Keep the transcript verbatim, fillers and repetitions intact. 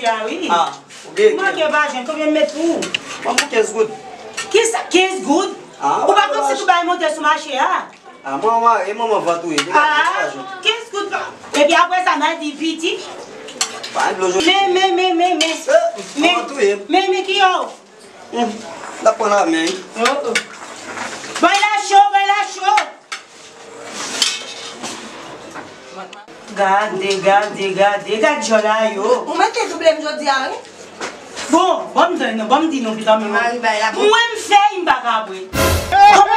Ya wi. Ah, ou gen. Manke pa jwenn, konbyen m met pou ou? Ban m kenz goud. Kisa kenz goud? Ah, ou pa konn si tou bay monte sou mache a? Ah, mwen mare, manman vant ou ye. Ah, kenz goud pa. Epi apre sa, m a di piti. Pa dlo jodi. Men, men, men, men, men. Eh, manman touye m. Men, men ki yo. Hmm, l ap pran la men. Oh, oh. Bay la cho, bay la cho. Gade, gade, gade, gade djòl a yo. Ou mete double m jodi a, wi. Bon, bon, m di non, bon, m di non, pita, men mwen m fè, m pa ka bwè. Kòman